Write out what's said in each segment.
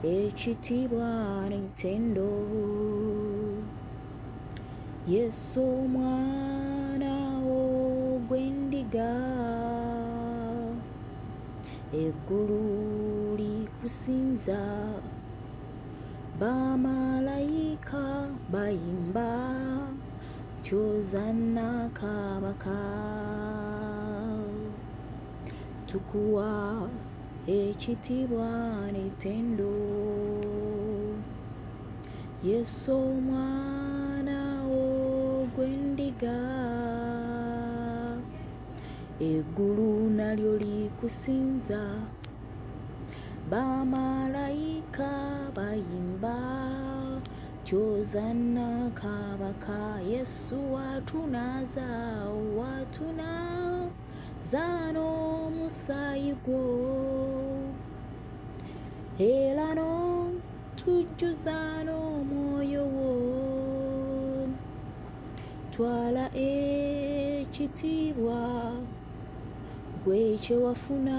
ekitiibwa n'ettendo. Yesu omwana ogw'endiga, eggulu likusinza, bamalayika bayimba nti Ozanna Kabaka. Tukuwa ekitiibwa n'ettendo. Yesu omwana ogw'endiga, eggulu nalyo likusinza, bamalayika bayimba nti Ozanna Kabaka. Yesu watunaaza, watunaaza n'omusaayi gwo, era n'otujjuza n'omwoyo wo. Twala ekitiibwa gwe kye wafuna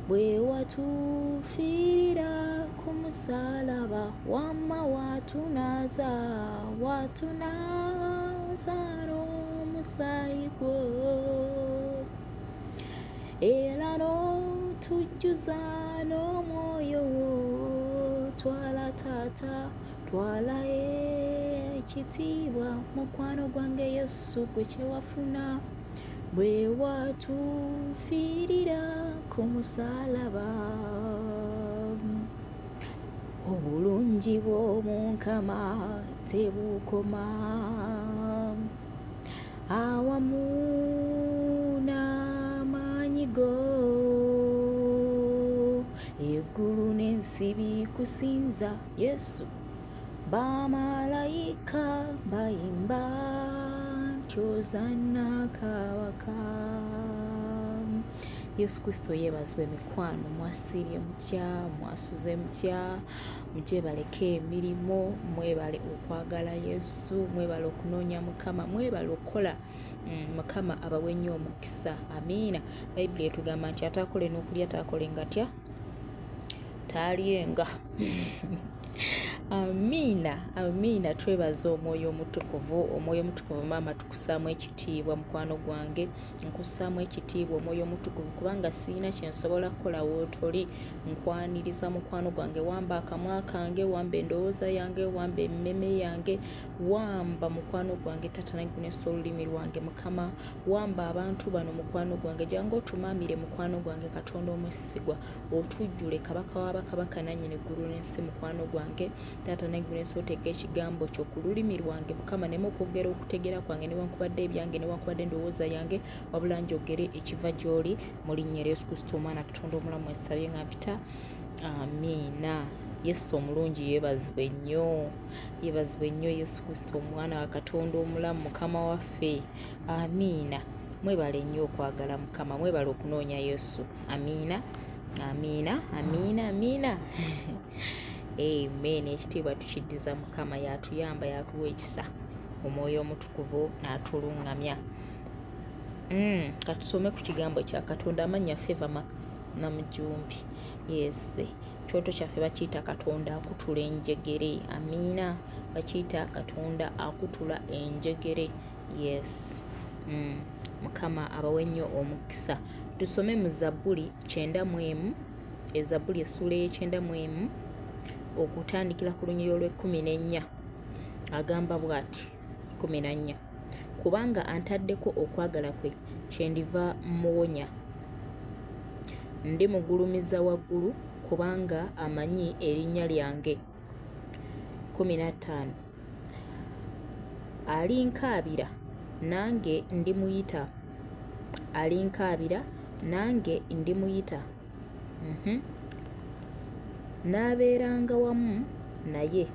bwe watufiirira ku musaalaba, wamma watunaaza, watunaaza n'omusaayi gwo, era n'otujjuza n'omwoyo wo. Twala taata, twala ekitiibwa mukwano gwange Yesu gwe kye wafuna bwe watufiirira ku musaalaba. Obulungi bw'Omukama tebukoma, awamu n'amaanyi go. Eggulu n'ensi bikusinza Yesu, bamalayika bayimba nti Ozanna Kabaka. Yesu Kristo yeebazibwe. Mikwano, mwasiibye mutya? Mwasuze mutya? Mugyebaleko emirimu, mwebale okwagala Yesu, mwebale okunoonya Mukama, mwebale okukola. Mukama abawe nnyo omukisa. Amiina. Bayibuli etugamba nti ataakole n'okulya taakole ngatya taalyenga. Amiina, amiina. Twebaza omwoyo omutukuvu. Omwoyo omutukuvu, maama, tukusaamu ekitiibwa. Mukwano gwange, nkussaamu ekitiibwa omwoyo omutukuvu, kubanga sirina kye nsobola kukola wootoli. Nkwaniriza, mukwano gwange. Wamba akamwa kange, wamba endowooza yange, wamba emmeme yange, wamba mukwano gwange tata nagunesa olulimi lwange. Mukama, wamba abantu bano, mukwano gwange. Jangu otumaamire, mukwano gwange. Katonda omwesigwa, otujjule, Kabaka w'abakabaka, nannyini ggulu n'ensi. Mukwano gwange taata nagunesa, oteeka ekigambo kyo ku lulimi lwange, Mukama, neme okwogera okutegeera kwange newankubadde ebyange newankubadde endowooza yange, wabula njogere ekiva gy'oli. Mu linnya erya Yesu Kristo, omwana Katonda omulamu, esabye nga mpita, amiina. Yesu omulungi yeebazibwe nnyo, yeebazibwe nnyo Yesu Kristo, omwana wa Katonda omulamu, Mukama waffe. Amiina. Mwebale nnyo okwagala Mukama, mwebale okunoonya Yesu. Amiina, amiina, amiina, amiina, amen. Ekitiibwa tukiddiza Mukama, yatuyamba, yatuwa ekisa, omwoyo omutukuvu n'atuluŋŋamya. Katusome ku kigambo kya Katonda. Amannya Favor Max Namujumbi. Yes, kyoto kyaffe bakiyita Katonda Akutula Enjegere. Amiina. Bakiyita Katonda Akutula Enjegere. Yes. Mukama abawe nnyo omukisa. Tusome mu Zabbuli 91, ezabbuli essuula ey'e91, okutandikira ku lunyiriri olw'e14. Agamba bw'ati, 14: "Kubanga antaddeko okwagala kwe, kyendiva muwonya. Ndimugulumiza waggulu, kubanga amanyi erinnya lyange." 15: "Alinkaabira, nange ndimuyita, alinkaabira, nange ndimuyita. Naabeeranga wamu naye,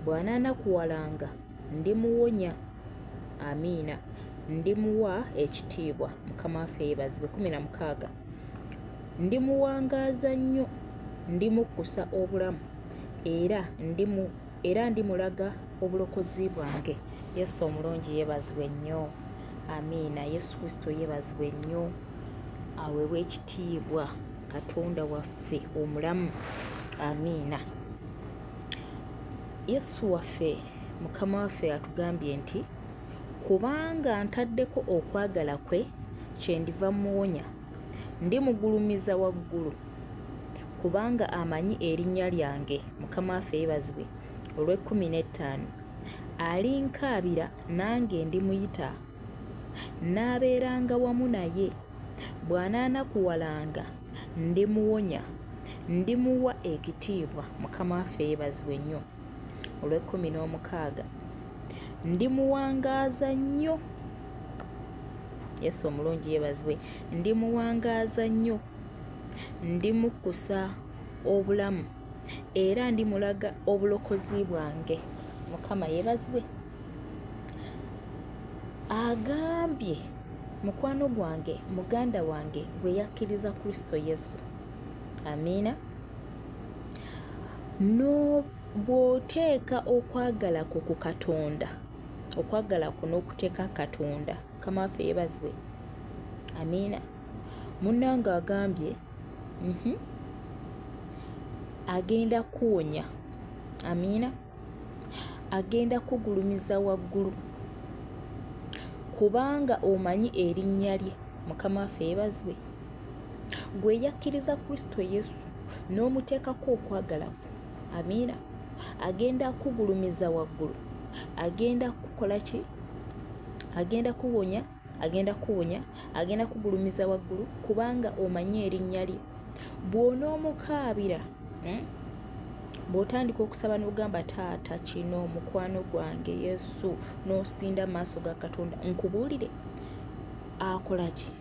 bw'anaanakuwalanga ndimuwonya." Amiina. "Ndimuwa ekitiibwa." Mukama waffe yeebazibwe. 16: "Ndimuwangaaza nnyo, ndimukkusa obulamu, era ndimulaga obulokozi bwange." Yesu omulungi yeebazibwe nnyo. Amiina. Yesu Kristo yeebazibwe nnyo, aweebwe ekitiibwa Katonda waffe omulamu. Amiina. Yesu waffe Mukama waffe atugambye nti kubanga ntaddeko okwagala kwe kyendiva muwonya, ndimugulumiza waggulu kubanga amanyi erinnya lyange. Mukama waffe yeebazibwe. Olw'ekkumi n'ettaano, alinkaabira nange ndimuyita, naabeeranga wamu naye, bw'anaanakuwalanga ndimuwonya, ndimuwa ekitiibwa. Mukama waffe yeebazibwe nnyo. Olw'ekkumi n'omukaaga, ndimuwangaaza nnyo. Yesu omulungi yeebazibwe. Ndimuwangaaza nnyo, ndimukkusa obulamu, era ndimulaga obulokozi bwange. Mukama yeebazibwe. Agambye mukwano gwange, muganda wange gwe yakkiriza Kristo Yesu, amiina, no bw'oteeka okwagala kwo ku Katonda, okwagala kwo n'okuteeka Katonda. Mukama waffe yeebazibwe. Amiina. Munnange agambye agenda kuwonya, amiina, agenda kugulumiza waggulu kubanga omanyi erinnya lye. Mukama waffe yeebazibwe. Gwe yakkiriza Kristo Yesu n'omuteekako okwagala kwo, amiina, agenda kugulumiza waggulu, agenda kukola ki? Agenda kuwonya, agenda kuwonya, agenda kugulumiza waggulu kubanga omanyi erinnya lye. Bw'onoomukaabira, Bw'otandika okusaba n'ogamba, "Taata, kino mukwano gwange Yesu," n'osinda mu maaso ga Katonda, nkubuulire, akola ki?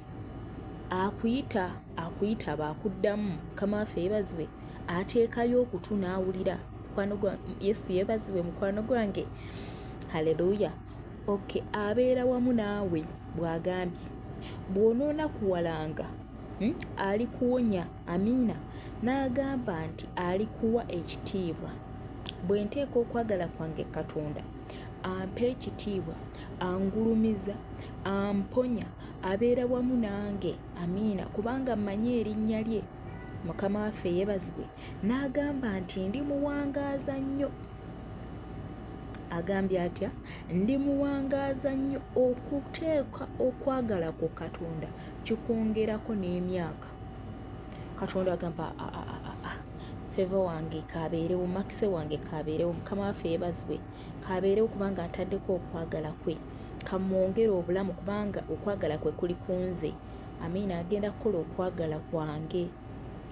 Akuyita, akuyitaba, akuddamu. Mukama waffe yeebazibwe. Ateekayo okutu n'awulira. Mukwano gwa Yesu yeebazibwe. Mukwano gwange, haleluya. Okay, abeera wamu naawe. Bw'agambye bw'onoonakuwalanga, Alikuwonya, amiina. N'agamba nti alikuwa ekitiibwa. Bwe nteeka okwagala kwange Katonda, ampa ekitiibwa, angulumiza, amponya, abeera wamu nange, amiina, kubanga mmanyi erinnya lye. Mukama waffe yeebazibwe. N'agamba nti ndi muwangaaza nnyo. Agambye atya? Ndi muwangaaza nnyo. Okuteeka okwagala ku Katonda kikwongerako n'emyaka. Katonda agamba, "Favor wange kabeerewo, makise wange kabeerewo." Mukama waffe yeebazibwe. Kabeerewo kubanga ntaddeko okwagala kwe, kamwongere obulamu kubanga okwagala kwe kuli ku nze. Amiina. Agenda kukola okwagala kwange,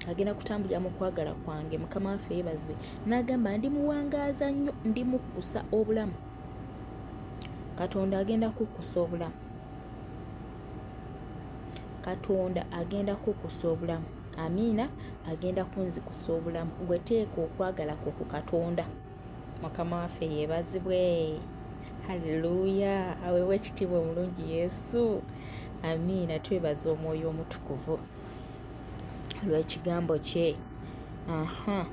agenda kutambulira mu kwagala kwange. Mukama waffe yeebazibwe. N'agamba ndi muwangaaza nnyo, ndi mukkusa obulamu. Katonda agenda kukkusa obulamu. Katonda agenda kukkusa obulamu, amiina. Agenda kunzikusa obulamu. Gwe teeka okwagala kwo ku Katonda. Mukama waffe yeebazibwe. Haleluya. Aweebwa ekitiibwa omulungi Yesu. Amiina. Twebaza Omwoyo Omutukuvu olw'ekigambo kye. Aha,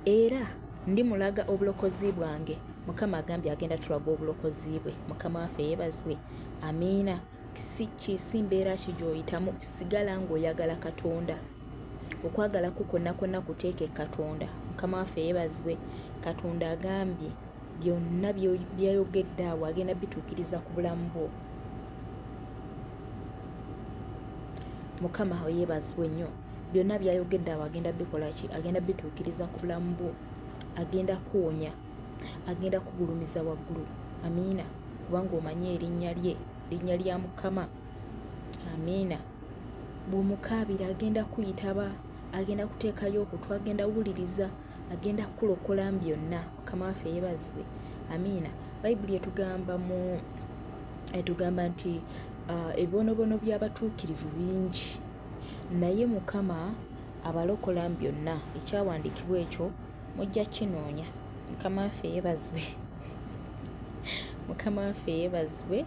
era ndimulaga obulokozi bwange. Mukama agambye agenda tulaga obulokozi bwe. Mukama waffe yeebazibwe. Amiina. Si ki, si mbeera ki gy'oyitamu, sigala ng'oyagala Katonda. Okwagala kwo kwonna kwonna kuteeke Katonda. Mukama waffe yeebazibwe. Katonda agambye byonna byayogedde awo agenda bituukiriza ku bulamu bwo. Mukama yeebazibwe nnyo. Byonna byayogedde awo agenda bikola ki? Agenda bituukiriza ku bulamu bwo. Agenda kuwonya, agenda kugulumiza waggulu, amiina, kubanga omanyi erinnya lye, linnya lya Mukama. Amiina. Bw'omukaabira agenda kuyitaba, agenda kuteekayo okutu, agenda wuliriza, agenda kukulokola mu byonna. Mukama waffe yeebazibwe. Amiina. Bayibuli etugamba mu etugamba nti ebibonobono by'abatuukirivu bingi, naye Mukama abalokola mu byonna. Ekyawandiikibwa ekyo mujja kinoonya. Mukama waffe yeebazibwe. Mukama waffe yeebazibwe.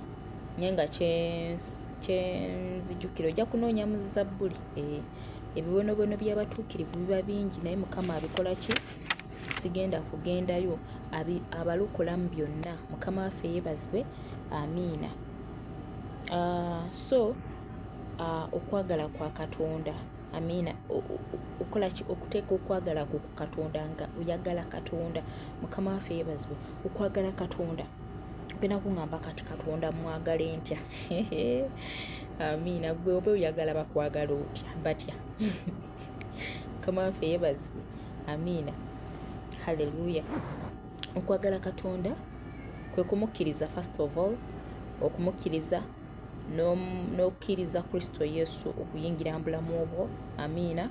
Naye nga kyenzijukira, ojja kunoonya mu Zabbuli. Ebibonobono by'abatuukirivu biba bingi, naye Mukama abikola ki? Sigenda kugendayo. Abalokola mu byonna. Mukama waffe yeebazibwe. Amiina. So okwagala kwa Katonda. Amiina. Okola ki? Okuteeka okwagala kwo ku Katonda, nga oyagala Katonda. Mukama waffe yebazibwe. Okwagala Katonda, ogenda kuŋŋamba kati Katonda mwagale ntya? Amiina. Gwe oba oyagala bakwagala otya batya? Mukama waffe yebazibwe. Amiina, haleluya. Okwagala Katonda kwe kumukkiriza, first of all okumukkiriza n'okukkiriza Kristo Yesu okuyingira mu bulamu bwo. Amiina.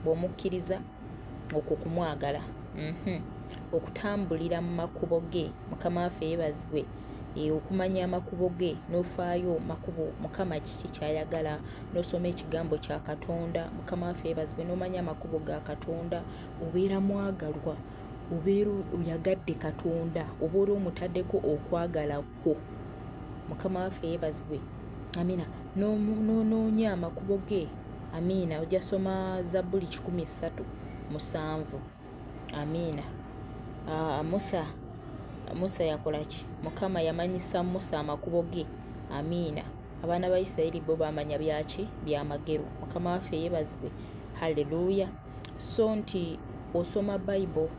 Bw'omukkiriza, okwo kumwagala, Okutambulira mu makubo ge. Mukama waffe yeebazibwe. Okumanya amakubo ge, n'ofaayo makubo Mukama kiki ky'ayagala, n'osoma ekigambo kya Katonda. Mukama waffe yeebazibwe. N'omanya amakubo ga Katonda, obeera mwagalwa, obeera oyagadde Katonda, oba oli omutaddeko okwagala kwo. Mukama waffe yeebazibwe. Amiina. N'onoonya amakubo ge. Amiina. Ojja soma Zabbuli 137. Amiina. Musa yakola ki? Mukama yamanyisa Musa amakubo ge. Amiina. Abaana ba Isirayiri bo bamanya byaki? Byamagero. Mukama waffe yeebazibwe. Haleluya. So nti osoma Bible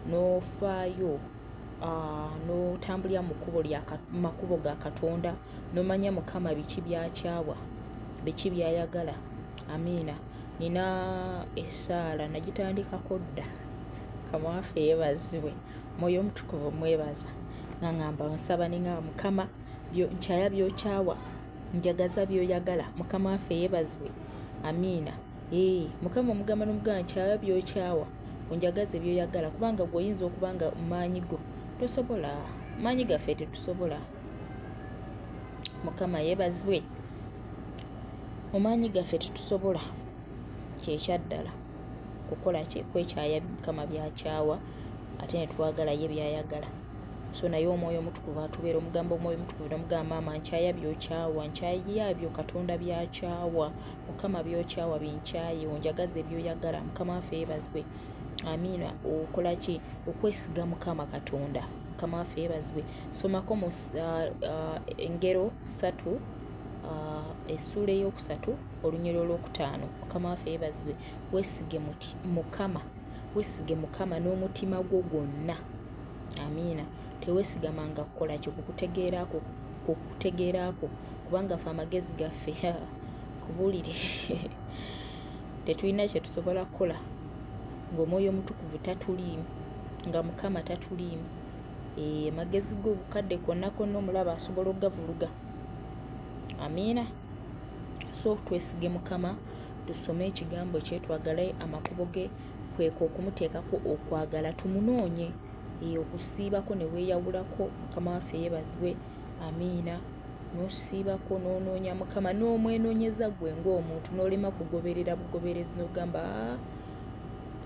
n'ofaayo, n'otambulira mu kkubo lya makubo ga Katonda, n'omanya Mukama biki byakyawa, biki byayagala. Amiina. Nina essaala nagitandikako dda. Mukama waffe yeebazibwe. Mwoyo Omutukuvu mwebaza, nga ŋŋamba nsaba ne ŋŋamba Mukama, nkyaya by'okyawa, njagaza by'oyagala. Mukama waffe yeebazibwe. Amiina. Ee, Mukama omugamba n'omugamba, nkyaya by'okyawa, onjagaze by'oyagala, kubanga gwe oyinza okuba nga mu maanyi go tosobola, maanyi gaffe tetusobola. Mukama yeebazibwe. Mu maanyi gaffe tetusobola kyekyaddala kukola kwekyaya Mukama byakyawa, ate ne twagala ye byayagala. So naye Omwoyo Omutukuvu atubeera, omugamba Omwoyo Omutukuvu nomugamba, maama nkyaya byokyawa, nkyaya byo Katonda byakyawa, Mukama byokyawa binkyaye, onjagaze byoyagala. Mukama waffe yeebazibwe. Amiina. Okola ki? Okwesiga Mukama Katonda. Mukama waffe yeebazibwe. Somako mu Engero 3, essuula 3, olunyiriri 5. Mukama waffe yeebazibwe. Weesige Mukama, weesige Mukama n'omutima gwo gwonna. Amiina. Teweesigamanga kukola ki? Kukutegeerako, kukutegeerako, kubanga ffe amagezi gaffe, kubuulire, tetulina kye tusobola kukola ng'Omwoyo Omutukuvu tatuliimu, nga Mukama tatuliimu. Amagezi go bukadde konna konna omulaba asobola okugavuluga. Amiina. So twesige Mukama, tusome ekigambo kye, twagale amakubo ge, kweko okumuteekako okwagala, tumunoonye, okusiibako ne weeyawulako. Mukama waffe yeebazibwe. Amiina. N'osiibako n'onoonya Mukama, n'omwenoonyeza ggwe ng'omuntu, n'olema kugoberera bugoberezi n'ogamba,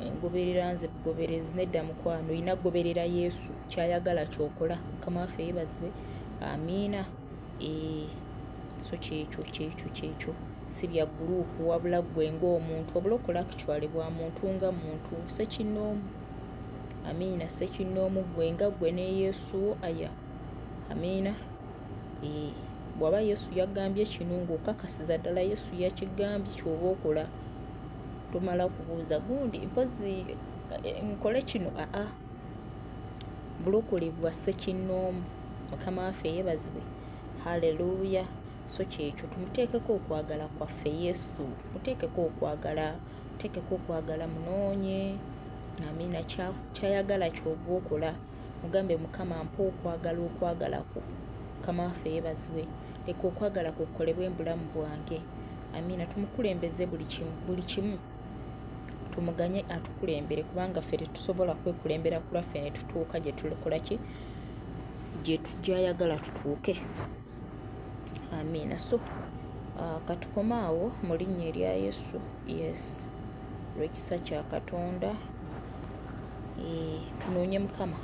ngoberera nze bugoberezi. Nedda mukwano, olina kugoberera Yesu, ky'ayagala ky'okola. Mukama waffe yeebazibwe. Amiina. So kyekyo kyekyo kyekyo, si bya group, wabula ggwe ng'omuntu. Obulokole actually bwa muntu nga muntu ssekinnoomu. Amiina. Ssekinnoomu, ggwe nga ggwe ne Yesu wo. Aya, amiina. Bw'aba Yesu yagambye kino, ng'okakasiza ddala Yesu yakigambye, ky'oba okola, tomala kubuuza gundi mpozi nkole kino. Aa, bulokole bwa ssekinnoomu. Mukama waffe yeebazibwe. Haleluya. So kyekyo, tumuteekeko okwagala kwaffe. Yesu muteekeko okwagala, muteekeko okwagala, munoonye. Amiina. Kyayagala ky'oba okola. Mugambe, Mukama mpa okwagala okwagala kwo. Mukama waffe yeebazibwe. Leka okwagala kwo kukolebwe mu bulamu bwange. Amiina. Tumukulembeze buli kimu, buli kimu tumuganye atukulembere, kubanga ffe tetusobola kwekulembera ku lwaffe ne tutuuka gye tukola ki, gye gyayagala tutuuke. Amiina. So katukome awo mu linnya erya Yesu. Yes, lw'ekisa kya Katonda, tunoonye Mukama.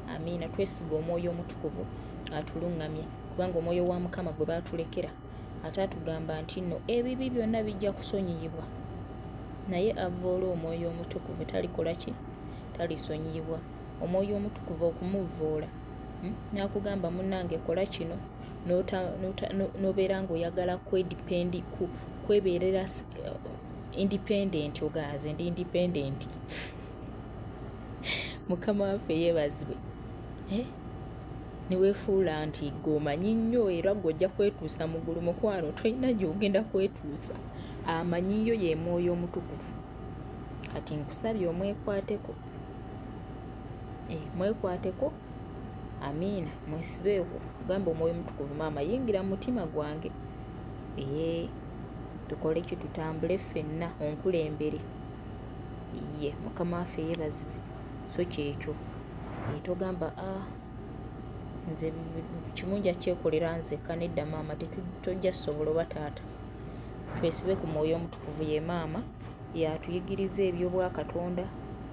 Amiina. Twesiga Omwoyo Omutukuvu atuluŋŋamye, kubanga Omwoyo wa Mukama gwe baatulekera ate atugamba nti nno ebibi byonna bijja kusonyiyibwa, naye avvoola Omwoyo Omutukuvu talikola ki? Talisonyiyibwa. Omwoyo Omutukuvu okumuvvoola, n'akugamba, munnange kola kino, n'obeera ng'oyagala Okwebeerera independent, ogaze ndi independent. Mukama waffe yeebazibwe. Eh? Neweefuula nti gwe omanyi nnyo era gwe ojja kwetuusa mu ggulu. Mukwano, tolina gy'ogenda kwetuusa, amanyiyo ye Mwoyo Omutukuvu. Kati nkusabye omwekwateko, eh, mwekwateko, amiina, mwesibeeko, gamba Omwoyo Omutukuvu, maama, yingira mu mutima gwange, ee, tukole ki, tutambule ffenna, onkulembere. Ye Mukama waffe yeebazibwe. So kyekyo, togamba, a nze kimu nja kyekolera nzekka. Nedda maama, tojja sobola, oba taata. Twesibe ku Mwoyo Omutukuvu, ye maama yatuyigiriza ebyobwakatonda,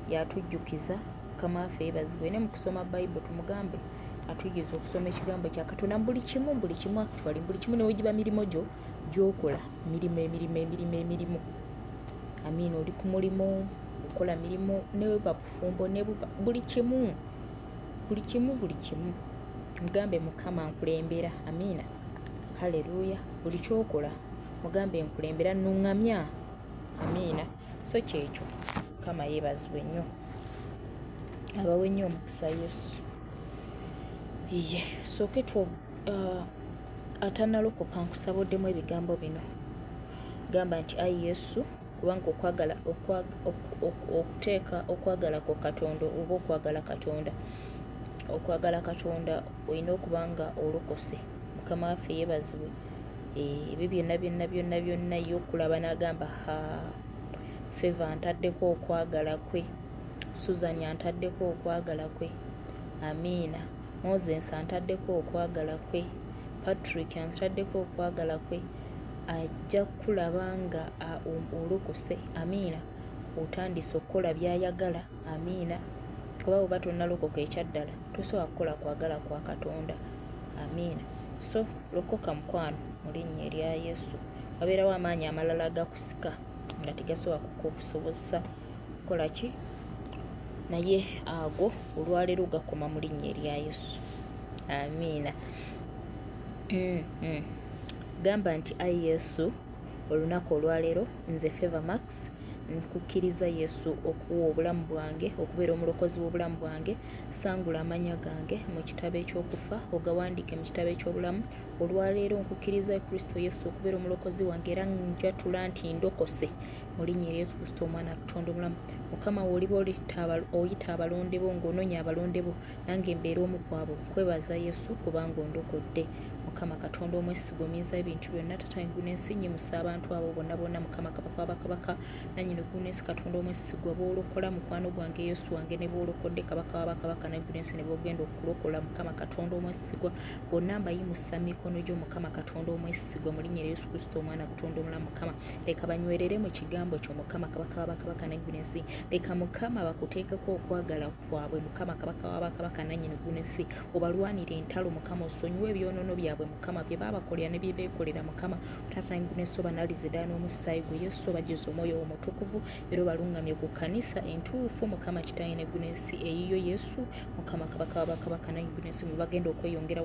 yatujjukiza. Mukama waffe yeebazibwe. Ne mu kusoma Bayibuli, tumugambe atuyigiriza okusoma ekigambo kya Katonda buli kimu, buli kimu, actually buli kimu, newegiba mirimu gyo gyokola, mirimu, emirimu, emirimu, emirimu, amiina. Oli ku mulimu, okola mirimu, nebuba bufumbo, nebuba buli kimu, buli kimu, buli kimu, mugambe, Mukama nkulembera. Amiina, haleluya. Buli kyokola mugambe, nkulembera, nuŋŋamya. Amiina. So kyekyo. Mukama yeebazibwe nnyo, abawe nnyo omukisa Yesu. Ye sooke atanalokoka, nkusaboddemu ebigambo bino. Gamba nti, ayi Yesu, kubanga okwagala okuteeka okwagala kwa Katonda oba okwagala Katonda, okwagala Katonda, olina okuba nga olokose. Mukama waffe yeebazibwe. Ebyo byonna byonna byonna byonna ye okulaba n'agamba, ha, Feva antaddeko okwagala kwe, Susan antaddeko okwagala kwe, amiina, Moses antaddeko okwagala kwe, Patrick antaddeko okwagala kwe. Ajja kulaba nga olokose, amiina, otandise okukola by'ayagala, amiina. Kuba bw'oba tonnalokoka, ekyaddala tosobola kukola kwagala kwa Katonda, amiina. So lokoka mukwano, mu linnya erya Yesu. Wabeerawo amaanyi amalala agakusika nga tegasobola kukusobozesa kukola ki, naye ago olwaleero gakoma mu linnya erya Yesu, amiina. Gamba nti, ayi Yesu, olunaku olwaleero nze Favor Max nkukkiriza Yesu okuwa obulamu bwange, okubeera omulokozi w'obulamu bwange. Sangula amanya gange mu kitabo ekyokufa, ogawandiike mu kitabo eky'obulamu. Olwaleero nkukkiriza Kristo Yesu okubeera omulokozi wange, era njatula nti ndokose mu linnya erya Yesu Kristo, omwana Katonda omulamu. Mukama, wooliba oyita abalonde bo, ng'onoonya abalonde bo, nange mbeera omu ku abo. Nkwebaza Yesu kubanga ondokodde. Mukama Katonda omwesigwa, omuyinza ebintu byonna, tata eggulu n'ensi, nnyimusa abantu abo bonna bonna. Mukama Kabaka w'abakabaka, nannyini ggulu n'ensi, Katonda omwesigwa, bw'olokola mukwano gwange Yesu wange, ne bw'olokodde Kabaka w'abakabaka n'eggulu n'ensi, ne bw'ogenda okulokola, Mukama Katonda omwesigwa, bonna mbayimusa mikono gyo, Mukama Katonda omwesigwa, mu linnya erya Yesu Kristo, omwana Katonda omulamu. Mukama, leka banywerere mu kigambo kyo. Mukama Kabaka w'abakabaka n'eggulu n'ensi, leka Mukama bakuteekeko okwagala kwabwe. Mukama Kabaka w'abakabaka, nannyini ggulu n'ensi, obalwanire entalo. Mukama, osonyiwe ebyonoono byabwe, Mukama, bye baabakolera ne bye beekolera. Mukama Taata n'eggulu n'ensi, obanalize ddala n'omusaayi gwe Yesu, obajize Omwoyo Omutukuvu, era obaluŋŋamye ku kkanisa entuufu, Mukama Kitange n'eggulu n'ensi, eyiyo Yesu. Mukama Kabaka w'abakabaka n'eggulu n'ensi, mwe bagenda okweyongera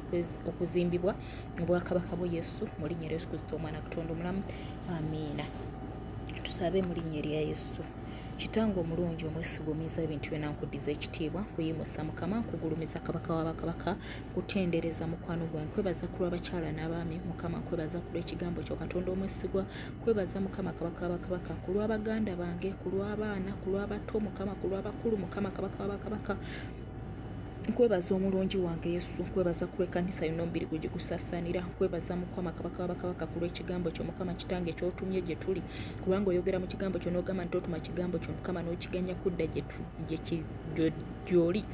okuzimbibwa obwakabaka bwo Yesu, mu linnya erya Yesu Kristo, omwana Katonda omulamu, amiina. Tusabe mu linnya erya Yesu. Kitange omulungi omwesigwa, omuyinza ebintu byonna, nkuddiza ekitiibwa, nkuyimusa Mukama, nkugulumiza Kabaka w'abakabaka, nkutendereza mukwano gwange, nkwebaza ku lw'abakyala n'abaami. Mukama, nkwebaza ku lw'ekigambo kyo, Katonda omwesigwa. Nkwebaza Mukama Kabaka w'abakabaka ku lw'abaganda bange, ku lw'abaana, ku lw'abato, Mukama, ku lw'abakulu. Mukama Kabaka w'abakabaka, nkwebaza omulungi wange Yesu, nkwebaza ku lw'ekkanisa yonna omubiri gwe gyegusasaanira. Nkwebaza Mukama Kabaka w'abakabaka ku lw'ekigambo kyo, Mukama Kitange, kyotumye gye tuli, kubanga oyogera mu kigambo kyo n'ogamba nti otuma kigambo kyo, Mukama, n'okiganya kudda gy'oli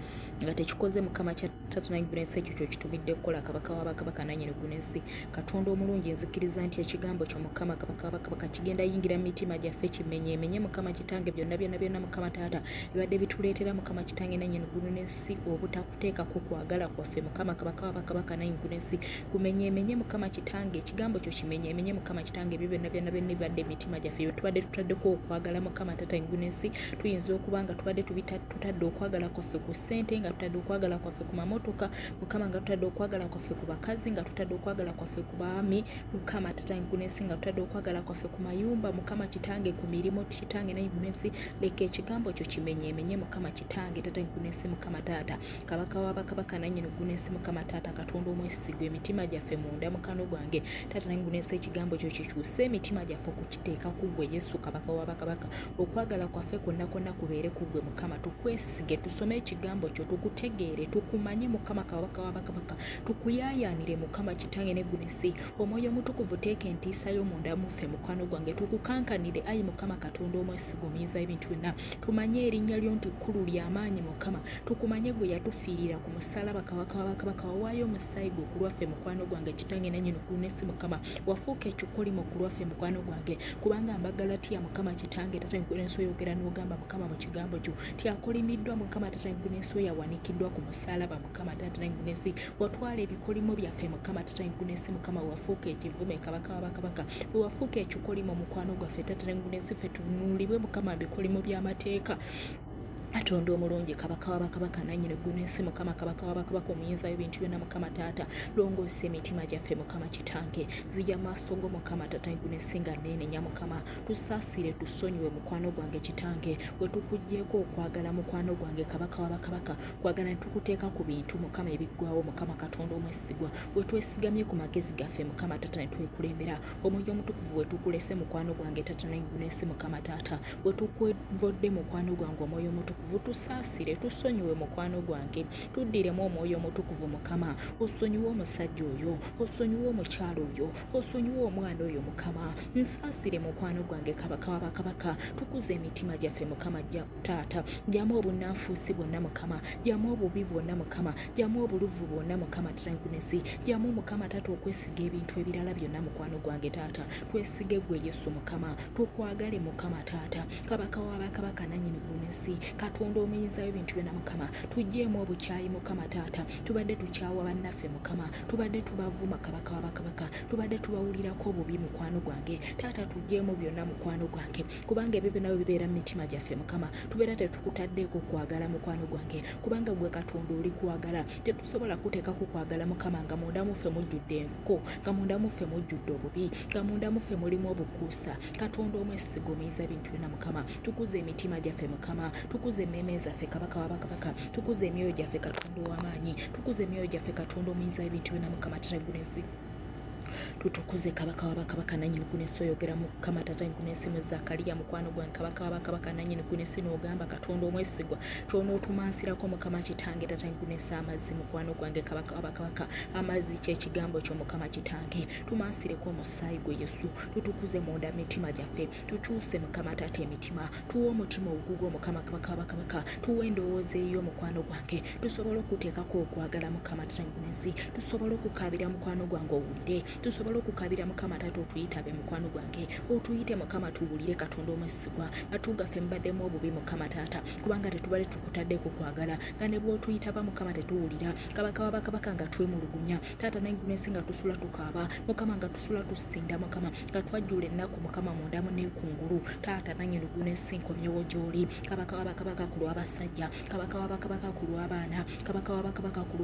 nga tekikoze. Mukama Taata nannyini, ekyo kyokitumidde kukola, Kabaka w'abakabaka nannyini ggulu n'ensi, Katonda omulungi. Nzikiriza nti ekigambo kyo, Mukama Kabaka w'abakabaka, kigenda yingira mu mitima gyaffe, kimenyeemenye, Mukama Kitange, byonna byonna byonna, Mukama Taata, bibadde bituleetera, Mukama Kitange nannyini ggulu n'ensi, obutaba obutakuteekako kwagala kwaffe Mukama Kabaka wa bakabaka nannyini ensi. Kumenyeemenye Mukama Kitange, ekigambo kyo kimenyeemenye Mukama Kitange ebyo byonna byonna byonna ebibadde emitima gyaffe bye tubadde tutaddeko okwagala Mukama Taata engulu n'ensi. Tuyinza okuba nga tubadde tutadde okwagala kwaffe ku ssente, nga tutadde okwagala kwaffe ku mamotoka Mukama, nga tutadde okwagala kwaffe ku bakazi, nga tutadde okwagala kwaffe ku baami Mukama Taata engulu n'ensi, nga tutadde okwagala kwaffe ku mayumba Mukama Kitange, ku mirimu Kitange n'engulu n'ensi. Leka ekigambo kyo kimenyeemenye Mukama Kitange Taata engulu n'ensi Mukama Taata Kabaka wa bakabaka nannyini ggulu n'ensi Mukama Taata Katonda omwesigwa, emitima gyaffe munda mukano gwange Taata nannyini ggulu n'ensi, ekigambo kyo kikyuse emitima gyaffe okukiteeka ku ggwe Yesu Kabaka wa bakabaka. Okwagala kwaffe kwonna kwonna kubeere ku ggwe Mukama, tukwesige, tusome ekigambo kyo, tukutegeere, tukumanye Mukama Kabaka wa bakabaka, tukuyaayaanire Mukama Kitange n'eggulu n'ensi. Omwoyo Omutukuvu teeka entiisa yo munda mu ffe mukwano gwange, tukukankanire ayi Mukama Katonda omwesigwa omuyinza w'ebintu byonna, tumanye erinnya lyo nti kkulu lya maanyi Mukama, tukumanye gwe yatufiirira ku musalaba Kabaka wa bakabaka, wawaayo omusaayi gwo ku lwaffe mukwano gwange Kitange nannyini ggulu n'ensi Mukama, wafuuka ekikolimo ku lwaffe mukwano gwange, kubanga Mbagalatiya Mukama Kitange Taata eggulu n'ensi oyogera n'ogamba Mukama mu kigambo kyo ti akolimiddwa Mukama Taata eggulu n'ensi oyo awanikiddwa ku musalaba Mukama Taata eggulu n'ensi, watwala ebikolimo byaffe Mukama Taata eggulu n'ensi Mukama, wafuuka ekivume Kabaka wa bakabaka, bwe wafuuka ekikolimo mukwano gwaffe Taata eggulu n'ensi, ffe tununulibwe Mukama bikolimo by'amateeka. Katonda omulungi Kabaka wa bakabaka nannyini ggulu n'ensi Mukama Kabaka wa bakabaka omuyinza w'ebintu byonna Mukama Taata, longoosa emitima gyaffe Mukama Kitange, nzija maaso go Mukama Taata eggulu n'ensi nga neenenya Mukama, tusaasire tusonyiwe mukwano gwange Kitange, we tukuggyeeko okwagala mukwano gwange Kabaka wa bakabaka, kwagala ne tukuteeka ku bintu Mukama ebiggwawo Mukama Katonda omwesigwa, we twesigamye ku magezi gaffe Mukama Taata ne twekulembera, Omwoyo Omutukuvu we tukulese mukwano gwange Taata n'eggulu n'ensi Mukama Taata, we tukwevodde mukwano gwange Omwoyo Omutukuvu tusaasire tusonyiwe mukwano gwange, tuddiremu Omwoyo Omutukuvu Mukama, osonyiwe omusajja oyo, osonyiwe omukyala oyo, osonyiwe omwana oyo Mukama, nsaasire mukwano gwange Kabaka wa bakabaka, tukuze emitima gyaffe Mukama Taata, jjamu obunnanfuusi bwonna Mukama, jjamu obubi bwonna Mukama, jjamu obuluvu bwonna Mukama Taata nkunesi, jjamu Mukama Taata okwesiga ebintu ebirala byonna mukwano gwange Taata, twesige gwe Yesu Mukama, tukwagale Mukama Taata, Kabaka wa bakabaka nannyini ggulu n'ensi, Katonda omuyinza w'ebintu byonna Mukama, tuggyeemu obukyayi Mukama Taata, tubadde tukyawa bannaffe Mukama, tubadde tubavuma Kabaka wa bakabaka, tubadde tubawulirako obubi mukwano gwange Taata, tuggyeemu byonna mukwano gwange, kubanga ebyo byonna bwe bibeera mu mitima gyaffe Mukama, tubeera tetukutaddeeko kwagala mukwano gwange, kubanga gwe Katonda oli kwagala, tetusobola kuteekako kwagala Mukama nga munda muffe mujjudde enko, nga munda muffe mujjudde obubi, nga munda muffe mulimu obukuusa. Katonda omwesiga omuyinza bintu byonna Mukama, tukuze emitima gyaffe Mukama, tukuze emmeeme zaffe Kabaka wa bakabaka, tukuze emyoyo gyaffe Katonda ow'amaanyi, tukuze emyoyo gyaffe Katonda omuyinza w'ebintu byonna Mukama Taata tutukuze Kabaka wa bakabaka nannyini ggulu n'ensi. Oyogera Mukama Taata ggulu n'ensi mu Zakaliya mukwano gwange Kabaka wa bakabaka nannyini ggulu n'ensi, n'ogamba Katonda omwesigwa ky'onootumansirako Mukama Kitange Taata ggulu n'ensi amazzi mukwano gwange Kabaka wa bakabaka, amazzi ky'ekigambo kyo Mukama Kitange, tumansireko omusaayi gwe Yesu, tutukuze munda mitima gyaffe, tukyuse Mukama Taata emitima, tuwe omutima ogugwo Mukama Kabaka wa bakabaka, tuwe endowooza eyo mukwano gwange, tusobole okuteekako okwagala Mukama Taata n'ensi, tusobole okukaabira mukwano gwange owulire, tusobole okukaabira Mukama Taata otuyitabe mukwano gwange, otuyite Mukama tuwulire Katonda omwesigwa, matu gaffe mubaddemu obubi Mukama Taata, kubanga tetubadde tukutaddeko kwagala, nga ne bw'otuyitaba Mukama tetuwulira, Kabaka wa bakabaka nga twemulugunya Taata n'ensi nga tusula tukaaba Mukama, nga tusula tusinda Mukama, nga twajjula ennaku Mukama munda mu nekungulu Taata nannyini ggulu n'ensi nkomyewo gy'oli Kabaka wa bakabaka ku lw'abasajja, Kabaka wa bakabaka ku lw'abaana, Kabaka wa bakabaka ku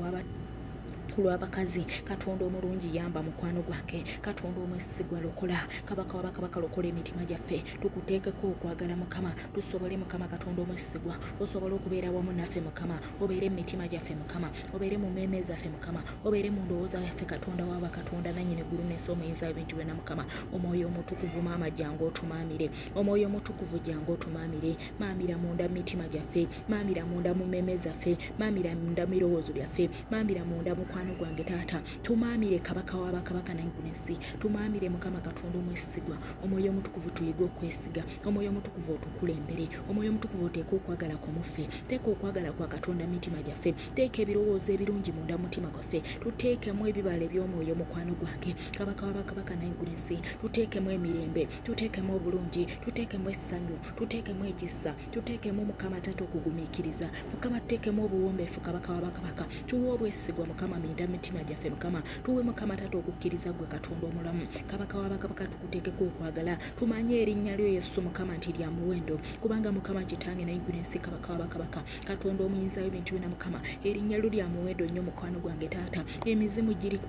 lw'abakazi. Katonda omulungi yamba mukwano gwange, Katonda omwesigwa lokola, Kabaka wa bakabaka lokola emitima gyaffe, tukuteekeko okwagala Mukama, tusobole Mukama Katonda omwesigwa osobole okubeera wamu naffe Mukama, obeere mu mitima gyaffe Mukama, obeere mu mmeeme zaffe Mukama, obeere mu ndowooza yaffe Katonda wa bakatonda nannyini ggulu n'ensi omuyinza w'ebintu byonna Mukama. Omwoyo Omutukuvu maama jangu otumaamire, Omwoyo Omutukuvu jangu otumaamire, maamira munda mu mitima gyaffe, maamira munda mu mmeeme zaffe, maamira munda mu birowoozo byaffe, maamira munda mu mukwano gwange taata tumaamire kabaka wa bakabaka nangunensi tumaamire mukama katonda omwesigwa omwoyo omutukuvu tuyige okwesiga omwoyo omutukuvu otukulembere omwoyo omutukuvu oteeke okwagala kwo muffe teeka okwagala kwa katonda mitima gyaffe teeka ebirowoozo ebirungi munda mutima gwaffe tuteekemu ebibala eby'omwoyo mukwano gwange kabaka wa bakabaka nangunensi tuteekemu emirembe tuteekemu obulungi tuteekemu essanyu tuteekemu ekisa tuteekemu mukama taata okugumiikiriza mukama tuteekemu obuwombeefu kabaka wa bakabaka tuwe obwesigwa mukama minda mitima gyaffe mukama tuwe mukama taata okukkiriza gwe katonda omulamu kabaka wa bakabaka tukuteekeko okwagala tumanye erinnya lyo yesu mukama nti lya muwendo kubanga mukama kitange naye ggulu ensi kabaka wa bakabaka katonda omuyinza w'ebintu byona mukama erinnya lyo lya muwendo nnyo mukwano gwange taata emizimu giri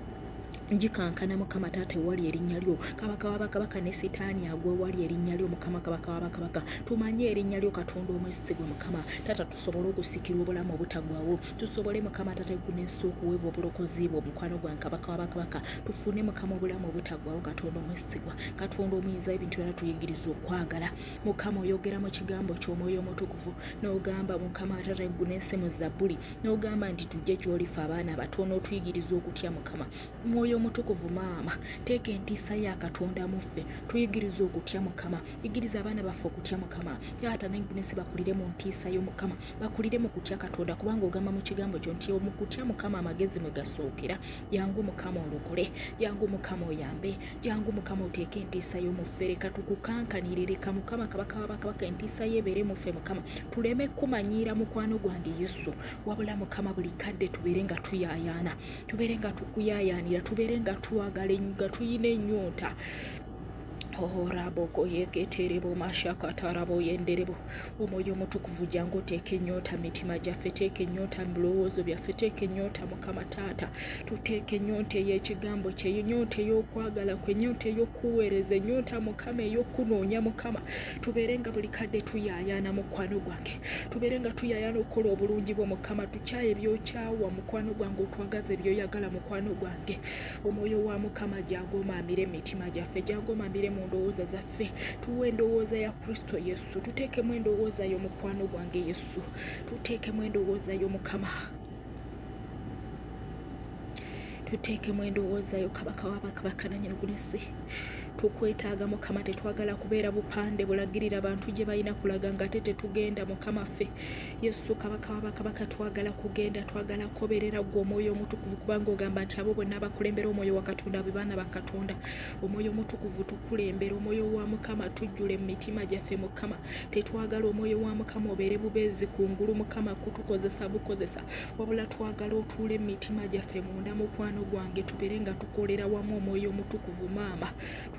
gikankana mukama taata ewali erinnya lyo kabaka wa bakabaka ne sitaani agwa ewali erinnya lyo mukama kabaka wa bakabaka tumanye erinnya lyo katonda omwesigwa mukama taata tusobole okusikira obulamu obutagwawo tusobole mukama taata eggulu okuweebwa obulokozi bwo mukwano gwange kabaka wa bakabaka tufune mukama obulamu obutagwawo katonda omwesigwa katonda omuyinza ebintu byona tuyigiriza okwagala mukama oyogera mu kigambo ky'omwoyo omutukuvu n'ogamba mukama taata eggulu n'ensi mu zabbuli n'ogamba nti tujje gy'olife abaana abato n'otuyigiriza okutya mukama mwoyo omutukuvu maama teeka entiisa ya katonda muffe tuyigiriza okutya mukama yigiriza abaana baffe okutya mukama taata nensi bakulire mu ntiisa yo mukama bakulire mu kutya katonda kubanga ogamba mu kigambo kyo nti mu kutya mukama amagezi mwe gasookera jangu mukama olokole jangu mukama oyambe jangu mukama oteeke entiisa yo muffe leka tukukankanire leka mukama kabaka wabakabaka entiisa yo ebeere muffe mukama tuleme kumanyiira mukwano gwange yesu wabula mukama buli kadde tubeere nga tuyayaana tubeere nga tukuyayaanira tubeere nga twagala nga tuyina ennyonta oraboko yeketerebo mashakatarabo yenderebo omwoyo omutukuvu jangu oteeka ennyonta mitima gyaffe teeka ennyonta mu birowoozo byaffe teeka ennyonta mukama taata tuteeka ennyonta ey'ekigambo kye ennyonta ey'okwagala kwe ennyonta ey'okuweereza ennyonta mukama ey'okunoonya mukama tubeere nga buli kadde tuyaayaana mukwano gwange tubeere nga tuyaayaana okukola obulungi bwo mukama tukyaye byokyawa mukwano gwange otwagaze byoyagala mukwano gwange omwoyo wa mukama jangu omaamire emitima gyaffe jangu omaamire mu ndowooza zaffe tuwe endowooza ya kristo yesu tuteekemu endowooza yo mukwano gwange yesu tuteekemu endowooza yo mukama tuteekemu endowooza yo kabaka wabakabaka nanyini gunesi tukwetaaga mukama tetwagala kubeera bupande bulagirira bantu gye balina kulaga nga ate tetugenda mukama ffe yesu kabaka wabakabaka twagala kugenda twagala koberera gwe omwoyo omutukuvu kubanga ogamba nti abo bonna abakulembera omwoyo wa katonda be baana ba katonda omwoyo omutukuvu tukulembera omwoyo wa mukama tujjule mu mitima gyaffe mukama tetwagala omwoyo wa mukama obeere bubeezi kungulu mukama kutukozesa bukozesa wabula twagala otuule mu mitima gyaffe munda mukwano gwange tubeere nga tukolera wamu omwoyo omutukuvu maama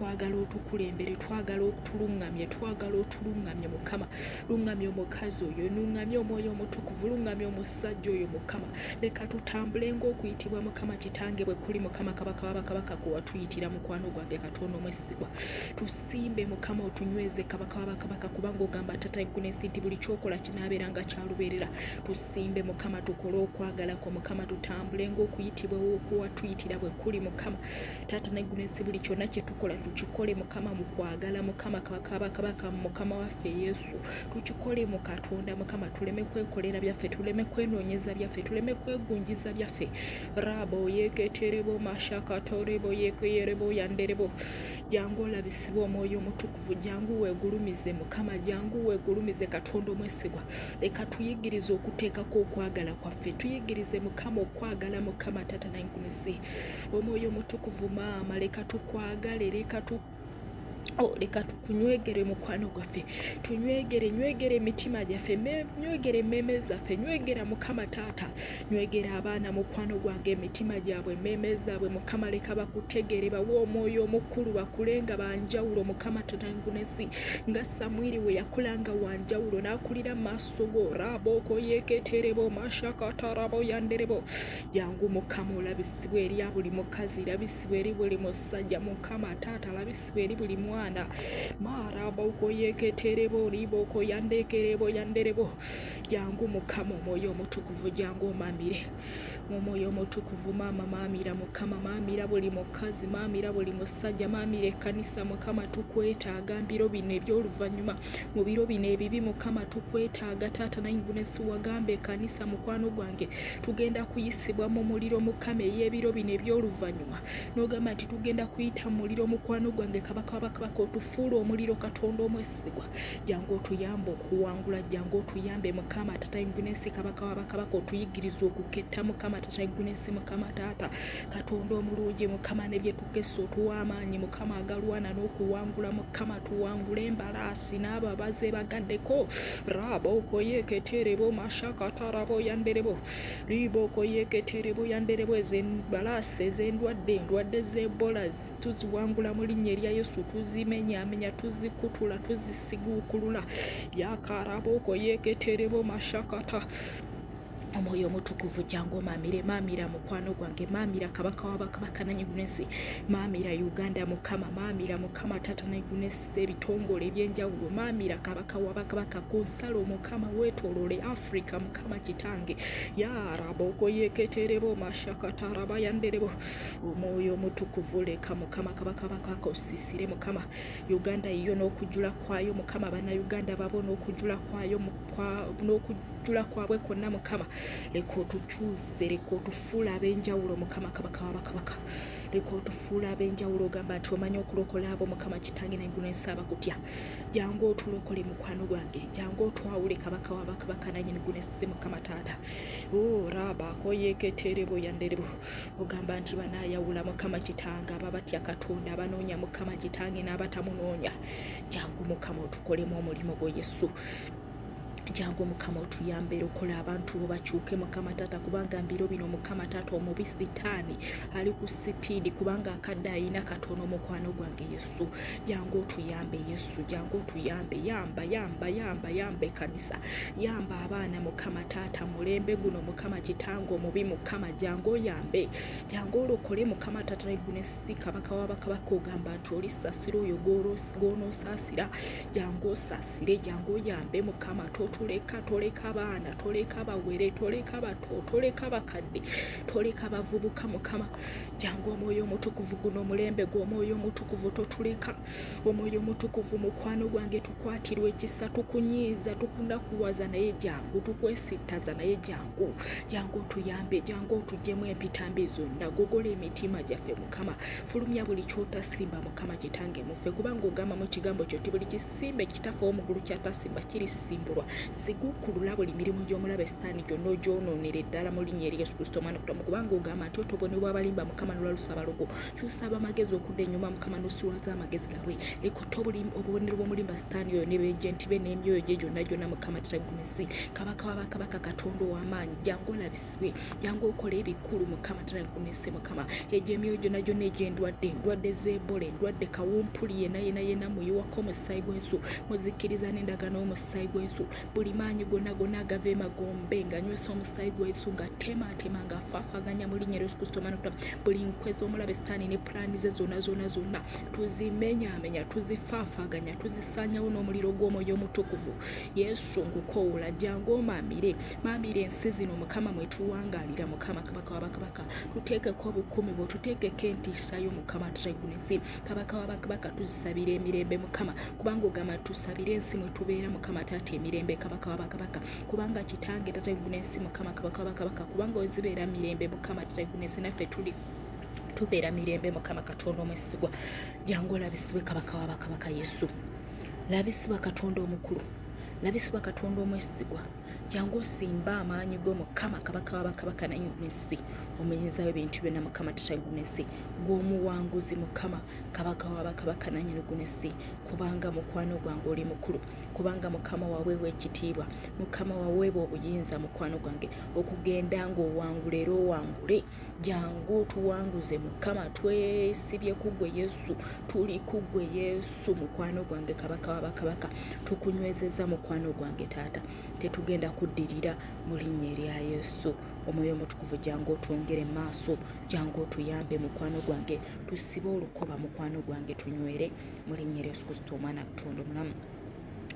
twagala otukulembere twagala otulungamye twagala otulungamye mukama lungamye omukazi oyo lungamye omwoyo omutukuvu lungamye omusajja oyo mukama leka tutambule ngaokuyitibwa mukama kitange bwe kuli mukama kabaka wabakabaka kuwatuyitira mukwano gwange katonda omwesigwa tusimbe mukama otunyweze kabaka wabakabaka kubanga ogamba tata egunesi nti buli kyokola kinaabeera nga kyalubeerera tusimbe mukama tukole okwagala kwo mukama tutambule ngaokuyitibwa okuwatuyitira bwe kuli mukama taata negunesi buli kyonna kyetukola tukikole mukama mu kwagala mukama kabaka mukama waffe yesu tukikole mu katonda mukama tuleme kwekolera byaffe tuleme kwenoonyeza byaffe tuleme kwegunjiza byaffe rabo yeketerebo mashakatorebo yekeyerebo yanderebo jangu olabisibwa omwoyo omutukuvu jangu weegulumize mukama jangu weegulumize katonda omwesigwa leka tuyigirize okuteekako okwagala kwaffe tuyigirize mukama okwagala mukama taata nankunisi omwoyo omutukuvu maama leka tukwagale leka tu Oh, leka tukunywegere mukwano gwaffe tunywegere nywegere emitima gyaffe nywegere emmeeme zaffe nywegera mukama taata nywegera abaana mukwano gwange emitima gyabwe emmeeme zaabwe mukama leka bakutegere bawe omwoyo omukulu bakule nga banjawulo mukama tatangunesi nga samwiri we yakula nga wanjawulo n'akulira mu maaso go raboko yeketerebo mashakatarabo yanderebo jangu mukama olabisibwa eri buli mukazi labisibwa eri buli musajja mukama taata labisibwa eri buli mwana abaana marabokoyeketerebo riboko yandekerebo yanderebo. Jangu Mukama omwoyo omutukuvu, jangu omamire omwoyo omutukuvu. Maama maamira Mukama, maamira buli mukazi, maamira buli musajja, maamira ekkanisa. Mukama tukwetaaga mbiro bino eby'oluvannyuma, mu biro bino ebibi. Mukama tukwetaaga taata nayingunesi. Wagamba ekkanisa, mukwano gwange, tugenda kuyisibwa mu muliro Mukama ey'ebiro bino eby'oluvannyuma. N'ogamba nti tugenda kuyita mu muliro, mukwano gwange kabaka wabakabaka. Otufuula omuliro, Katonda omwesigwa. Jangu otuyambe okuwangula, jangu otuyambe Mukama tata ingunensi kabaka wabakabaka. Otuyigiriza okuketta Mukama tata ingunensi, Mukama taata Katonda omulungi. Mukama ne byetukessa otuwa amaanyi Mukama agalwana n'okuwangula. Mukama tuwangule embalaasi n'abo abazeebagaddeko. Rabokoyeketerebo mashakatarabo yanderebo ribokoyeketerebo yanderebo. Ezembalaasi ez'endwadde, endwadde z'Ebola tuziwangula mu linnya erya Yesu. Tuzimenyaamenya, tuzikutula, tuzisiguukulula. Yakaraboko yeketerebo mashakata. Omwoyo omutukuvu jangu omamire. Maamira mukwano gwange, maamira kabaka wabakabaka nanyugunesi, maamira Uganda Mukama, maamira Mukama tata nanyugunesi, ebitongole ebyenjawulo. Maamira kabaka wabakabaka ku nsalo Mukama, weetooloole Africa Mukama kitange. Yaraboko yeketerebo mashakataraba yanderebo. Omwoyo omutukuvu, leka Mukama kabaka bakabaka osiisire Mukama Uganda yiyo n'okujjula kwayo. Mukama Bannayuganda babo n'okujjula kwayo, n'okujjula kwabwe kwonna. Mukama leka otukyuse, leka otufuula ab'enjawulo. Mukama kabaka wabakabaka, leka otufuula ab'enjawulo. Ogamba nti omanyi okulokola abo Mukama kitange naggulu ensi abakutya. Jangu otulokole mukwano gwange, jangu otwawule kabaka wabakabaka nanyini gunesi Mukama taata. Rabako yeketerebo yanderebo. Ogamba nti banaayawula Mukama kitange ababatya Katonda, abanoonya Mukama kitange n'abatamunoonya. Jangu Mukama otukolemu omulimu gwo Yesu. Jangu Mukama otuyambe, okola abantu bo bakyuke Mukama taata, kubanga mbiro bino Mukama taata omubi sitaani ali ku sipiidi, kubanga akadde ayina katono. Mukwano gwange Yesu, jangu otuyambe. Yesu jangu otuyambe. Yamba, yamba, yamba, yamba ekkanisa, yamba abaana Mukama taata mulembe guno. Mukama kitange omubi, Mukama jangu oyambe, jangu olokole Mukama taata nagunesi kabaka wabakabaka. Ogamba nti olisasira oyo gw'onoosaasira. Jangu osaasire, jangu oyambe Mukama. Totuleka, toleka baana, toleka bawere, toleka bato, toleka bakadde, toleka bavubuka. Mukama jangu omwoyo omutukuvu, guno omulembe gw'omwoyo omutukuvu, totuleka. Omwoyo omutukuvu mukwano gwange, tukwatirwa ekisa. Tukunyiiza, tukunakuwaza, naye jangu. Tukwesittaza, naye jangu. Jangu otuyambe, jangu otugyemu empitambi zonna. Gogola emitima gyaffe Mukama, fulumya buli kyotasimba Mukama kitange muffe, kubanga ogamba mu kigambo kyo nti buli kisimbe kitaffe ow'omuggulu kyatasimba kirisimbulwa. Sigukulula buli mirimu gy'omulabe sitaani gyonna, ogyonoonera eddala mu linnya eri Yesu Kristo omwana kutamu, kubanga ogamba nti otobonebwa abalimba Mukama nolwalusa abalogo. Kyusa abamagezi okudda ennyuma Mukama, n'osiwaza amagezi gaabwe. Leka obubonero bw'omulimba sitaani oyo ne beejenti be n'emyoyo gye gyonna gyonna. Mukama tatagunesi kabaka wabakabaka, Katonda ow'amaanyi, jangu olabisibwe, jangu okola ebikulu Mukama tatagunesi. Mukama egyo emyoyo gyonna gyonna egy'endwadde, endwadde z'Ebola, endwadde kawumpuli, yena yena yena muyiwako omusaayi gw'ensu, muzikiriza n'endagaano y'omusaayi gw'ensu. Buli maanyi gonna gonna agava emagombe nga nywesa omusaayi gw'ensu, nga tematema, nga afaafaganya mu linnya Yesu Kristo omwana. Buli nkwe z'omulabe sitaani ne pulaani ze zonna zonna zonna tuzimenyaamenya, tuzifaafaaganya, tuzisaanyawo n'omuliro gw'omwoyo omutukuvu. Yesu nkukowoola, jangu omaamire, maamire ensi zino Mukama mwe tuwangaalira. Mukama kabaka wabakabaka, tuteekeko obukuumi bwo, tuteekeko entiisa yo Mukama tatagunesi kabaka wabakabaka. Tuzisabira emirembe Mukama, kubanga ogamba tusabire ensi mwe tubeera Mukama taata emirembe, kabaka wabakabaka, kubanga kitange tatagunesi Mukama kabaka wabakabaka, kubanga wezibeera mirembe Mukama tatagunesi, naffe tuli tubeera mirembe. Mukama Katonda omwesigwa, jangu olabisibwe kabaka wabakabaka. Yesu labisibwa, Katonda omukulu labisibwa, Katonda omwesigwa, jangu osimba amaanyi go Mukama kabaka wabakabaka nayingunesi, omuyinzayo ebintu byonna. Mukama tatagunesi, gw'omuwanguzi Mukama kabaka wabakabaka nanyinigunesi, kubanga mukwano gwange oli mukulu. Kubanga Mukama waweebwa ekitiibwa, Mukama waweebwa obuyinza, mukwano gwange, okugenda ng'owangula era owangule. Jangu otuwanguze Mukama, twesibye ku ggwe Yesu, tuli ku ggwe Yesu, mukwano gwange, Kabaka wa bakabaka, tukunywezeza mukwano gwange taata, tetugenda kuddirira mu linnya erya Yesu. Omwoyo Omutukuvu, jangu otwongere maaso, jangu otuyambe mukwano gwange, tusibe olukoba mukwano gwange, tunywere mu linnya erya Yesu Kristo omwana Katonda omulamu.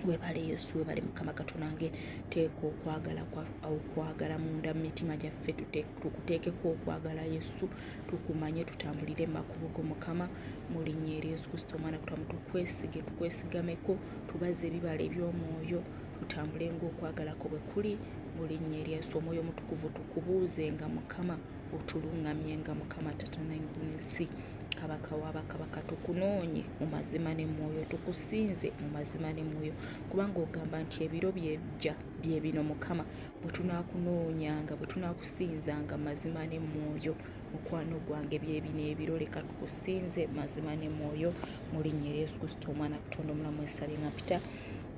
Webale Yesu, webale Mukama Katonange. Teeka okwagala okwagala munda mu mitima gyaffe, tukuteekeko okwagala Yesu, tukumanye, tutambulire mu makubo go Mukama, mu linnya erya Yesu Kristo omwana Katonda. Tukwesige, tukwesigameko, tubaze ebibala eby'omwoyo, tutambule ng'okwagala ko bwe kuli mu linnya erya Yesu. Omwoyo Omutukuvu, tukubuuzenga Mukama, otuluŋŋamyenga Mukama Tata n'ensi, Kabaka w'abakabaka. Tukunoonye mu mazima ne mwoyo, tukusinze mu mazima ne mwoyo, kubanga ogamba nti ebiro byejja bye bino Mukama, bwe tunaakunoonyanga, bwe tunaakusinzanga mazima ne mwoyo. Mukwano gwange, bye bino ebiro, leka tukusinze mazima ne mwoyo mu linnya erya Yesu Kristo omwana Katonda omulamu. Esabye nga mpita,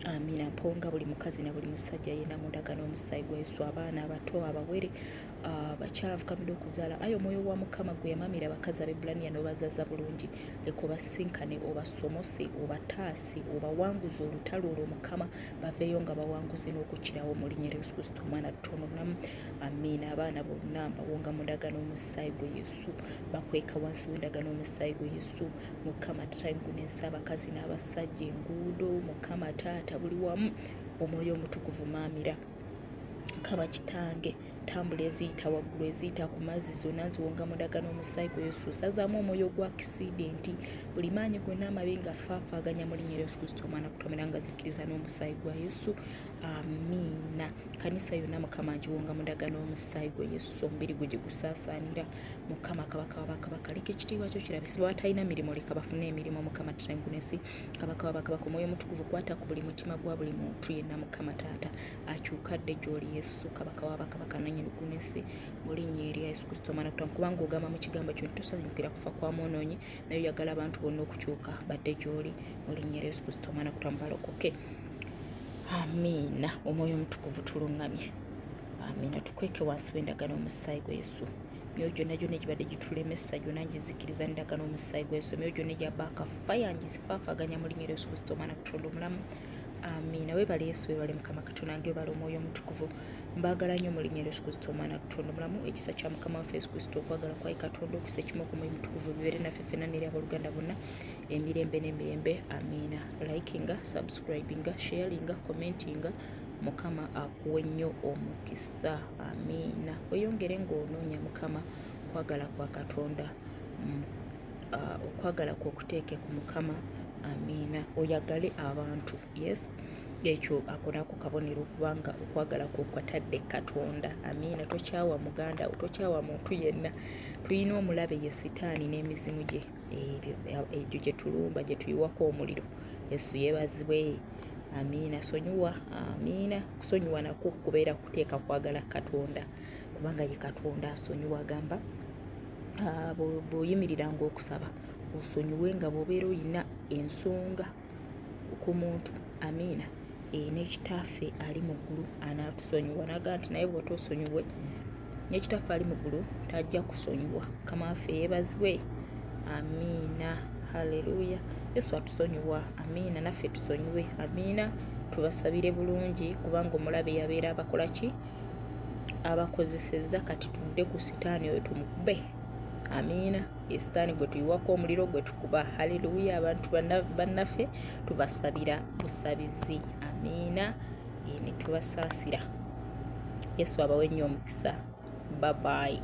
amiina. Mponga buli mukazi na buli musajja yenna mu ndagaano y'omusaayi gwa Yesu, abaana abato, abawere, abakyala abafukamidde okuzaala. Ayi Omwoyo wa Mukama, gwe yamamira abakazi Abebbulaniya n'obazaza bulungi, leka obasinkane, obasomose, obataase, obawanguze olutalo olwo Mukama, baveeyo nga bawanguze n'okukirawo mu linnya lya Yesu Kristo omwana Katonda omulamu, amiina. Abaana bonna mbawonga mu ndagaano y'omusaayi gwe Yesu, bakweka wansi w'endagaano y'omusaayi gwe Yesu. Mukama Tata n'ensi, abakazi n'abasajja, enguudo, Mukama Taata, buli wamu, Omwoyo Omutukuvu maamira. Mukama Kitange, tambula eziyita waggulu, eziyita ku mazzi, zonna nziwonga mu ndagaano omusaayi gwe Yesu. Nsazaamu omwoyo gwa accident, buli maanyi gonna amabi nga faafaaganya mu linnya lya Yesu Kristo omwana kutomera, nga zikiriza n'omusaayi gwa Yesu, amiina. Kanisa yonna Mukama ngiwonga mu ndagaano omusaayi gwe Yesu, omubiri gwe gye gusaasaanira. Mukama Kabaka wabakabaka, leka ekitiibwa kyo kirabisibwa. Batalina mirimu, leka bafune emirimu. Mukama Tata n'ensi, Kabaka wabakabaka, Omwoyo Omutukuvu, kwata ku buli mutima gwa buli muntu yenna. Mukama Taata, akyuka dde gy'oli Yesu, Kabaka wabakabaka, nanyini gunensi, mu linnya erya Yesu Kristo omwana Katonda. Kubanga ogamba mu kigambo kyo nti tosanyukira kufa kwa mwonoonyi, naye oyagala abantu bonna okukyuka badde gy'oli, mu linnya erya Yesu Kristo omwana Katonda, balokoke, amiina. Omwoyo Omutukuvu tuluŋŋamye, amiina. Tukweke wansi w'endagaano omusaayi gwa Yesu. Emyoyo gyonna gyonna egibadde gitulemesa gyonna ngizikiriza n'endagaano omusaayi gwa Yesu. Emyoyo gyonna egya backfire ngizifaafaganya mu linnya erya Yesu Kristo omwana Katonda omulamu, amiina. Webale Yesu, webale Mukama Katonda nge, webale Omwoyo Omutukuvu. Mbaagala nnyo mu linnya erya Yesu Kristo omwana Katonda omulamu. Ekisa kya Mukama waffe Yesu Kristo, okwagala kwaye Katonda, okussa ekimu okw'Omwoyo Omutukuvu bibeere naffe ffenna n'eri abooluganda bonna emirembe n'emirembe, amiina. Likinga, subscribinga, sharinga, commentinga. Mukama akuwe nnyo omukisa, amiina. Weyongere ng'onoonya Mukama, kwagala kwa Katonda, okwagala kwokuteeke ku Mukama, amiina. Oyagale abantu, yes, ekyo ako nako kabonero okubanga okwagala kwokwatadde Katonda, amiina. Tokyawa muganda, tokyawa muntu yenna. Tulina omulabe ye Sitaani n'emizimu gye, egyo gye tulumba, gye tuyiwako omuliro. Yesu yeebazibwe, amiina. Sonyiwa, amiina. Kusonyiwa nakwo kubeera kuteeka kwagala Katonda, kubanga ye Katonda asonyiwa. Agamba bw'oyimiriranga okusaba, osonyiwe nga bw'obeera oyina ensonga ku muntu, amiina. Ne Kitaffe ali mu ggulu anaatusonyiwa. Naga nti naye bw'otoosonyiwe, ne Kitaffe ali mu ggulu tajja kusonyiwa. Mukama waffe yeebazibwe, amiina. Haleluya. Yesu atusonyiwa, amiina. Naffe tusonyiwe, amiina. Tubasabire bulungi, kubanga omulabe yabeera abakola ki, abakozesezza. Kati tudde ku Sitaani oyo tumukube, amiina. Ye Sitaani gwe tuyiwako omuliro, gwe tukuba. Haleluya. Abantu bannaffe tubasabira busabizi, amiina, ne tubasaasira. Yesu abawe nnyo omukisa. Bye bye.